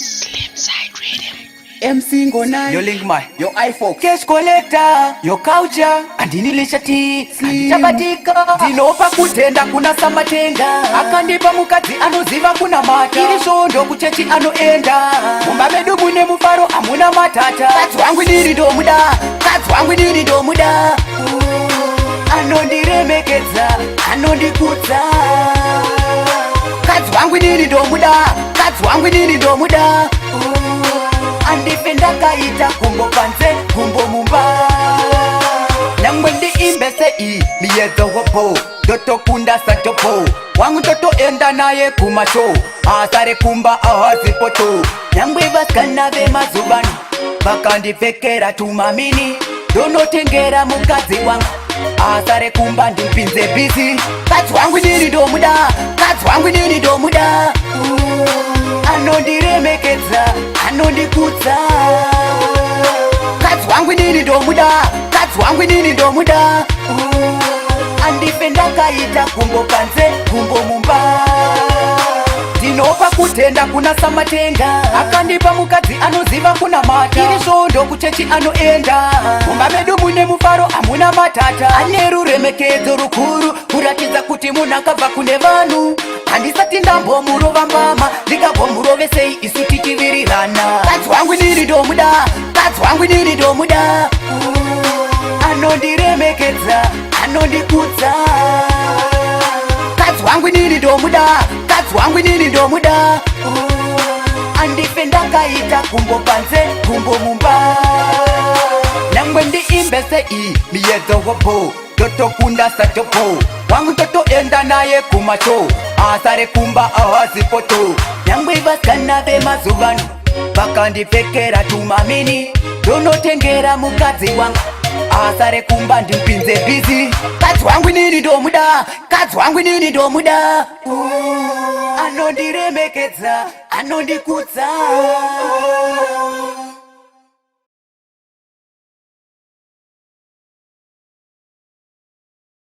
Slim Side Rhythm. MC Ngonai, Yo link my, yo iPhone, cash collector, yo culture, andinilisha Slim. Chabatika. Ndinopa kutenda kuna Samatenga, akandipa mukadzi anoziva kunamata, iri svondo kuchechi anoenda. Mumba medu mune mufaro, hamuna matata. Kadzi wangu inini ndomuda, kadzi wangu inini ndomuda, anondiremekedza, anondikudza. Kadzi wangu inini ndomuda, kadzi wangu inini ndomuda, andife ndakaita gumbo panze, gumbo mumba. Nyangwe ndiimbe sei, miyedzo hopo, ndotokunda sajopo. Wangu totoenda naye kumashow, asare kumba ahazipoto. Nyangwe vasikana vemazuvano vakandipfekera tumamini, ndonotengera mukadzi wangu, asare kumba ndipinze busy. Kadzi wangu inini ndomuda, kadzi wangu inini ndomuda, anondiremekedza, anondikudza. Kadzi wangu inini ndomuda, kadzi wangu inini ndomuda, andife ndakaita gumbo panze, gumbo mumba. Ndinopa kutenda kuna Samatenga, akandipa mukadzi anoziva kunamata, iri svondo kuchechi anoenda. Mumba medu mune mufaro, hamuna matata. Ane ruremekedzo rukuru, kuratidza kuti munhu akabva kune vanhu. Handisati ndambomurova mbama, ndikagomurovesei isu tichivirirana? Kadzi wangu inini ndomuda, kadzi wangu inini ndomuda, anondiremekedza, anondikudza. Kadzi wangu inini ndomuda, kadzi wangu inini ndomuda, andife ndakaita gumbo panze, gumbo mumba. Nyangwe ndiimbe sei, miyedzo hopo, totokunda sajopo. Wangu totoenda naye kumashow, asare kumba ahazipoto. Nyangwe vasikana vemazuvano vakandipfekera tumamini, ndonotengera mukadzi wangu, asare kumba ndipinze busy. Kadzi wangu inini ndomuda, kadzi wangu inini ndomuda, anondiremekedza, anondikudza.